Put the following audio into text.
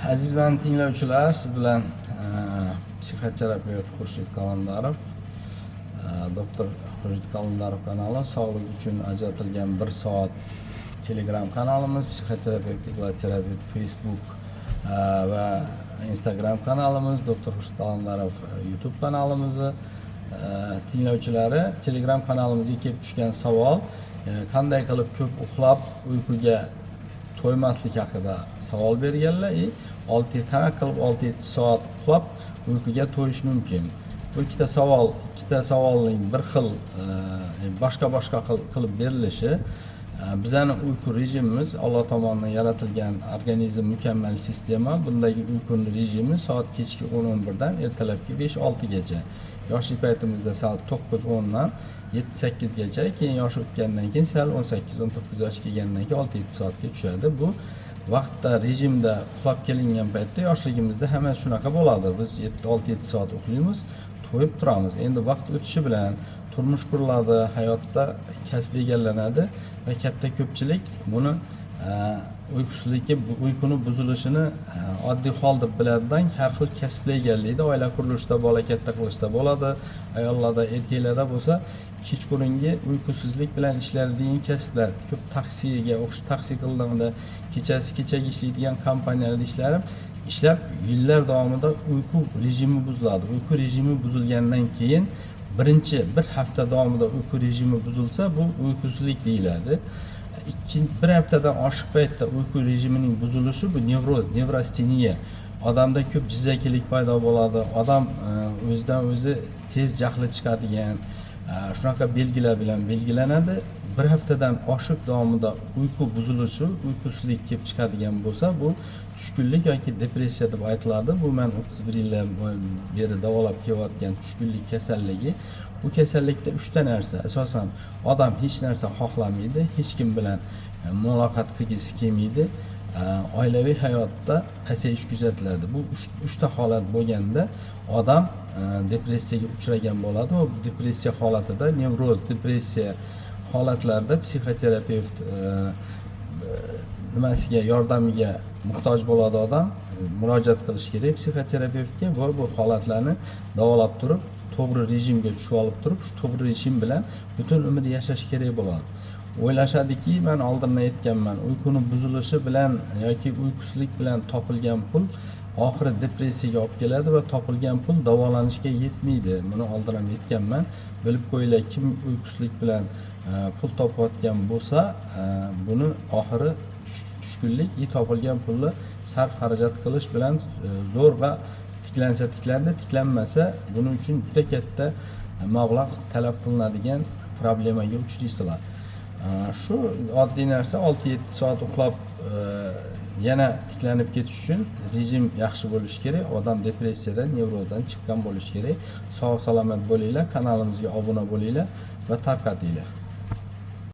Aziz mani tinglovchilar, siz bilan psixoterapevt Xurshid Kalandarov, doktor Xurshid Kalandarov kanali, sog'lik uchun ajratilgan bir soat Telegram kanalimiz, psixoterapevt, igloterapevt Facebook va Instagram kanalimiz, doktor Xurshid Kalandarov YouTube kanalimizni tinglovchilari, Telegram kanalimizga kelib tushgan savol, qanday qilib ko'p uxlab, uyquga to'ymaslik haqida savol berganlar и olti, qanaqa qilib 6-7 soat uxlab, uyquga to'yish mumkin. Bu ikkita savol, ikkita savolning bir xil boshqa boshqa qilib berilishi. Bizani uyqu rejimimiz Alloh tomonidan yaratilgan organizm mukammal sistema. Bundagi uyquni rejimi soat kechki 10-11dan ertalabki 5-6gacha. Yoshlik paytimizda soat 9-10dan 7-8gacha, keyin yosh o'tgandan keyin sal 18-19 yosh kelgandan keyin 6-7 soatga tushadi. Bu vaqtda, rejimda uxlab kelingan paytda, yoshligimizda hammasi shunaqa bo'ladi: biz 6-7 soat uxlaymiz, to'yib turamiz. Endi vaqt o'tishi bilan turmush quriladi, hayotda kasb egallanadi va katta ko'pchilik buni uyqusizlikka, uyquni buzilishini oddiy hol deb biladidan har xil kasblar egallaydi, oila qurilishida, bola katta qilishda bo'ladi ayollarda. Erkaklarda bo'lsa kechqurungi uyqusizlik bilan ishlaydigan kasblar ko'p, taksiga o'xsh, taksi qilganda, kechasi kechagi ishlaydigan kompaniyalarda ishlab ishlab, yillar davomida uyqu rejimi buziladi. Uyqu rejimi buzilgandan keyin birinchi bir hafta davomida uyqu rejimi buzilsa, bu uyqusizlik deyiladi. Ikkinchi bir haftadan oshiq paytda uyqu rejimining buzilishi, bu nevroz, nevrasteniya. Odamda ko'p jizzakilik paydo bo'ladi, odam o'zidan o'zi tez jahli chiqadigan, shunaqa belgilar bilan belgilanadi. Bir haftadan oshiq davomida uyqu buzilishi, uyqusizlik kelib chiqadigan bo'lsa, bu tushkunlik yoki depressiya deb aytiladi. Bu man 31 yildan beri davolab kelayotgan tushkunlik kasalligi. Bu kasallikda uchta narsa asosan: odam hech narsa xohlamaydi, hech kim bilan muloqot qilgisi kelmaydi, oilaviy hayotda pasayish kuzatiladi. Bu uchta holat bo'lganda odam depressiyaga uchragan bo'ladi va depressiya holatida, nevroz, depressiya holatlarida psixoterapevt nimasiga, yordamiga muhtoj bo'ladi odam. Murojaat qilish kerak psixoterapevtga va bu holatlarni davolab turib, to'g'ri rejimga tushib olib turib, shu to'g'ri rejim bilan butun umr yashash kerak bo'ladi. O'ylashadiki, man oldindan aytganman, uyquni buzilishi bilan yoki uyqusizlik bilan topilgan pul oxiri depressiyaga olib keladi va topilgan pul davolanishga yetmaydi. Buni oldin ham aytganman, bilib qo'yinglar: kim uyqusizlik bilan pul topayotgan bo'lsa, buni oxiri tushkunlik и topilgan pulni sarf xarajat qilish bilan zo'rg'a tiklansa tiklandi, tiklanmasa, buning uchun juda katta mablag' talab qilinadigan problemaga uchraysizlar. Shu oddiy narsa, 6-7 soat uxlab, yana tiklanib ketish uchun rejim yaxshi bo'lishi kerak, odam depressiyadan, nevrozdan chiqqan bo'lishi kerak. Sog' salomat bo'linglar, kanalimizga obuna bo'linglar va tarqatinglar.